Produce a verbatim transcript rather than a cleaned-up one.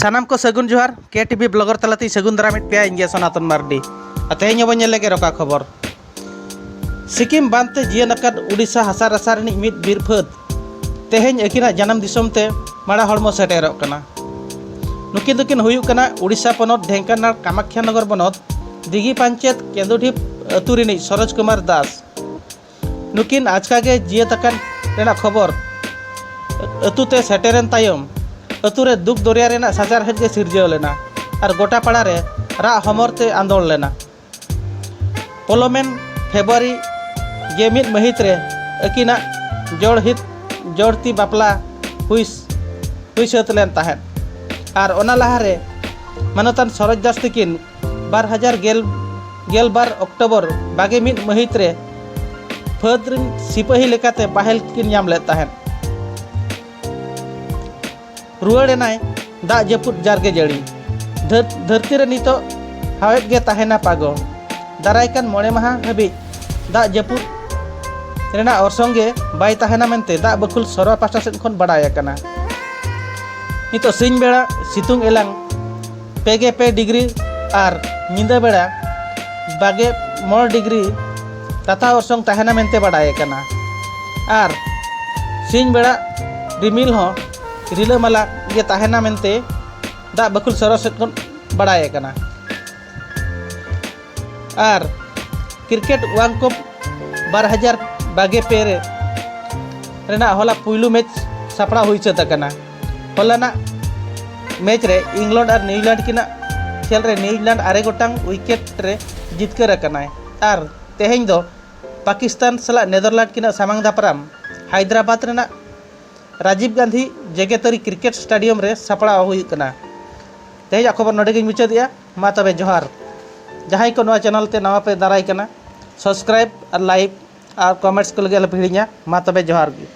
ᱥᱟᱱᱟᱢ ᱠᱚ ᱥᱟᱹᱜᱩᱱ ᱡᱚᱦᱟᱨ᱾ ᱠᱮ ᱴᱤ ᱵᱷᱤ ᱵᱞᱚᱜᱟᱨ ᱛᱟᱞᱟᱛᱮᱧ ᱥᱟᱹᱜᱩᱱ ᱫᱟᱨᱟᱢᱮᱫ ᱯᱮᱭᱟ᱾ ᱤᱧ ᱜᱮ ᱥᱚᱱᱟᱛᱚᱱ ᱢᱟᱨᱰᱤ᱾ ᱟᱨ ᱛᱮᱦᱮᱧ ᱦᱚᱸᱵᱚᱱ ᱧᱮᱞ ᱞᱮᱜᱮ ᱨᱚᱠᱟ ᱠᱷᱚᱵᱚᱨ᱾ ᱥᱤᱠᱤᱢ ᱵᱟᱸᱫᱷ ᱛᱮ ᱡᱤᱭᱟᱹᱱ ᱟᱠᱟᱫ ᱩᱰᱤᱥᱟ ᱦᱟᱥᱟ ᱨᱟᱥᱟ ᱨᱤᱱᱤᱡ ᱢᱤᱫ ᱵᱤᱨ ᱯᱷᱟᱹᱫᱽ ᱛᱮᱦᱮᱧ ᱟᱹᱠᱤᱱᱟᱜ ᱡᱟᱱᱟᱢ ᱫᱤᱥᱚᱢ ᱛᱮ ᱢᱟᱲᱟ ᱦᱚᱲᱢᱚ ᱥᱮᱴᱮᱨᱚᱜ ᱠᱟᱱᱟ᱾ ᱱᱩᱠᱤᱱ ᱫᱚᱠᱤᱱ ᱦᱩᱭᱩᱜ ᱠᱟᱱᱟ ᱩᱰᱤᱥᱟ ᱯᱚᱱᱚᱛ ᱰᱷᱮᱝᱠᱟᱱᱟᱞ ᱠᱟᱢᱟᱠᱷᱭᱟ ᱱᱚᱜᱚᱨ ᱵᱚᱱᱚᱛ ᱫᱤᱜᱷᱤ ᱯᱟᱧᱪᱮᱛ ᱠᱮᱸᱫᱩᱰᱷᱤᱯ ᱟᱹᱛᱩ ᱨᱤᱱᱤᱡ ᱥᱚᱨᱳᱡᱽ ᱠᱩᱢᱟᱨ ᱫᱟᱥ᱾ ᱱᱩᱠᱤᱱ ᱟᱪᱠᱟ ᱜᱮ ᱡᱤᱭᱟᱹᱛ ᱟᱠᱟᱱ ᱨᱮᱱᱟᱜ ᱠᱷᱚᱵᱚᱨ ᱟᱹᱛᱩ ᱛᱮ ᱥᱮᱴᱮᱨᱮᱱ ᱛᱟᱭᱚᱢ, ᱟᱹᱛᱩ ᱨᱮ ᱫᱩᱠ ᱫᱚᱨᱭᱟ ᱨᱮᱱᱟᱜ ᱥᱟᱪᱟᱨᱦᱮᱫ ᱜᱮ ᱥᱤᱨᱡᱟᱹᱣ ᱞᱮᱱᱟ ᱟᱨ ᱜᱚᱴᱟ ᱯᱟᱲᱟ ᱨᱮ ᱨᱟᱜ ᱦᱚᱢᱚᱨ ᱛᱮ ᱟᱸᱫᱳᱲ ᱞᱮᱱᱟ᱾ ᱯᱚᱞᱚᱢᱮᱱ ᱯᱷᱮᱵᱨᱩᱣᱟᱨᱤ ᱜᱮ ᱢᱤᱫ ᱢᱟᱹᱦᱤᱛ ᱨᱮ ᱟᱹᱠᱤᱱᱟᱜ ᱡᱚᱲᱦᱤᱛ ᱡᱚᱲᱛᱤ ᱵᱟᱯᱞᱟ ᱦᱩᱭ ᱦᱩᱭ ᱥᱟᱹᱛ ᱞᱮᱱ ᱛᱟᱦᱮᱸᱫ᱾ ᱟᱨ ᱚᱱᱟ ᱞᱟᱦᱟᱨᱮ ᱢᱟᱱᱚᱛᱟᱱ ᱥᱚᱨᱳᱡᱽ ᱫᱟᱥ ᱛᱤᱠᱤᱱ ᱵᱟᱨ ᱦᱟᱡᱟᱨ ᱜᱮᱞ ᱜᱮᱞ ᱵᱟᱨ ᱚᱠᱴᱳᱵᱚᱨ ᱵᱟᱜᱮ ᱢᱤᱫ ᱢᱟᱹᱦᱤᱛ ᱨᱮ ᱯᱷᱟᱹᱫᱽ ᱨᱤᱱ ᱥᱤᱯᱟᱹᱦᱤ ᱞᱮᱠᱟᱛᱮ ᱵᱟᱦᱮᱞ ᱠᱤᱱ ᱧᱟᱢ ᱞᱮᱫ ᱛᱟᱦᱮᱸᱫ᱾ ᱨᱩᱣᱟᱹᱲ ᱮᱱᱟᱭ ᱫᱟᱜ ᱡᱟᱹᱯᱩᱫ ᱡᱟᱨᱜᱮ ᱡᱟᱹᱲᱤ᱾ ᱫᱷᱟᱹᱨ-, ᱫᱷᱟᱹᱨᱛᱤ ᱨᱮ ᱱᱤᱛᱚᱜ ᱦᱟᱣᱮᱫ ᱜᱮ ᱛᱟᱦᱮᱱᱟ ᱯᱟᱜᱚ᱾ ᱫᱟᱨᱟᱭ ᱠᱟᱱ ᱢᱚᱬᱮ ᱢᱟᱦᱟ ᱦᱟᱹᱵᱤᱡ ᱫᱟᱜ ᱡᱟᱹᱯᱩᱫ ᱨᱮᱱᱟᱜ ᱚᱨᱥᱚᱝ ᱜᱮ ᱵᱟᱭ ᱛᱟᱦᱮᱱᱟ ᱢᱮᱱᱛᱮ ᱫᱟᱜ ᱵᱟᱹᱠᱷᱩᱞ ᱥᱚᱨᱣᱟ ᱯᱟᱦᱴᱟ ᱥᱮᱫ ᱠᱷᱚᱱ ᱵᱟᱰᱟᱭ ᱟᱠᱟᱱᱟ᱾ ᱱᱤᱛᱚᱜ ᱥᱤᱧ ᱵᱮᱲᱟ ᱥᱤᱛᱩᱝ ᱮᱞᱟᱝ ᱯᱮ ᱜᱮ ᱯᱮ ᱰᱤᱜᱽᱨᱤ ᱟᱨ ᱧᱤᱫᱟᱹ ᱵᱮᱲᱟ ᱵᱟᱜᱮ ᱢᱚᱬᱮ ᱰᱤᱜᱽᱨᱤ ᱛᱟᱛᱟ ᱚᱨᱥᱚᱝ ᱛᱟᱦᱮᱱᱟ ᱢᱮᱱᱛᱮ ᱵᱟᱰᱟᱭ ᱟᱠᱟᱱᱟ᱾ ᱟᱨ ᱥᱤᱧ ᱵᱮᱲᱟ ᱨᱤᱢᱤᱞ ᱦᱚᱸ ᱨᱤᱞᱟᱹᱢᱟᱞᱟ ᱜᱮ ᱛᱟᱦᱮᱱᱟ ᱢᱮᱱᱛᱮ ᱫᱟᱜ ᱵᱟᱹᱠᱷᱩᱞ ᱥᱚᱨᱚ ᱥᱮᱫ ᱠᱷᱚᱱ ᱵᱟᱰᱟᱭ ᱟᱠᱟᱱᱟ᱾ ᱟᱨ ᱠᱨᱤᱠᱮᱴ ᱣᱟᱨᱞᱰ ᱠᱟᱯ ᱵᱟᱨ ᱦᱟᱡᱟᱨ ᱵᱟᱜᱮ ᱯᱮ ᱨᱮ ᱨᱮᱱᱟᱜ ᱦᱚᱞᱟ ᱯᱩᱭᱞᱩ ᱢᱮᱪ ᱥᱟᱯᱲᱟᱣ ᱦᱩᱭ ᱥᱟᱹᱛ ᱟᱠᱟᱱᱟ᱾ ᱦᱚᱞᱟᱱᱟᱜ ᱢᱮᱪ ᱨᱮ ᱤᱝᱞᱚᱱᱰ ᱟᱨ ᱱᱤᱭᱩᱡᱤᱞᱮᱱᱰ ᱠᱤᱱᱟᱜ ᱠᱷᱮᱞ ᱨᱮ ᱱᱤᱭᱩᱡᱤᱞᱮᱱᱰ ᱟᱨᱮ ᱜᱚᱴᱟᱝ ᱣᱤᱠᱮᱴ ᱨᱮ ᱡᱤᱛᱠᱟᱹᱨ ᱟᱠᱟᱱᱟᱭ᱾ ᱟᱨ ᱛᱮᱦᱮᱧ ᱫᱚ ᱯᱟᱠᱤᱥᱛᱟᱱ ᱥᱟᱞᱟᱜ ᱱᱮᱫᱟᱨᱞᱮᱱᱰ ᱠᱤᱱᱟᱜ ᱥᱟᱢᱟᱝ ᱫᱟᱯᱨᱟᱢ ᱦᱟᱭᱫᱨᱟᱵᱟᱫᱽ ᱨᱮᱱᱟᱜ ᱨᱟᱡᱤᱵᱽ ᱜᱟᱱᱫᱷᱤ ᱡᱮᱜᱮᱛᱟᱹᱨᱤ ᱠᱨᱤᱠᱮᱴ ᱥᱴᱮᱰᱤᱭᱟᱢ ᱨᱮ ᱥᱟᱯᱲᱟᱣ ᱦᱩᱭᱩᱜ ᱠᱟᱱᱟ᱾ ᱛᱮᱦᱮᱧᱟᱜ ᱠᱷᱚᱵᱚᱨ ᱱᱚᱰᱮ ᱜᱤᱧ ᱢᱩᱪᱟᱹᱫᱮᱜᱼᱟ᱾ ᱢᱟ ᱛᱚᱵᱮ ᱡᱚᱦᱟᱨ᱾ ᱡᱟᱦᱟᱸᱭ ᱠᱚ ᱱᱚᱣᱟ ᱪᱮᱱᱮᱞ ᱛᱮ ᱱᱟᱣᱟ ᱯᱮ ᱫᱟᱨᱟᱭ ᱠᱟᱱᱟ, ᱥᱟᱵᱥᱠᱨᱟᱭᱤᱵ ᱟᱨ ᱞᱟᱭᱤᱠ ᱟᱨ ᱠᱚᱢᱮᱱᱴᱥ ᱠᱚ ᱞᱟᱹᱜᱤᱫ ᱟᱞᱚᱯᱮ ᱦᱤᱲᱤᱧᱟ᱾ ᱢᱟ ᱛᱚᱵᱮ ᱡᱚᱦᱟᱨ ᱜᱮ᱾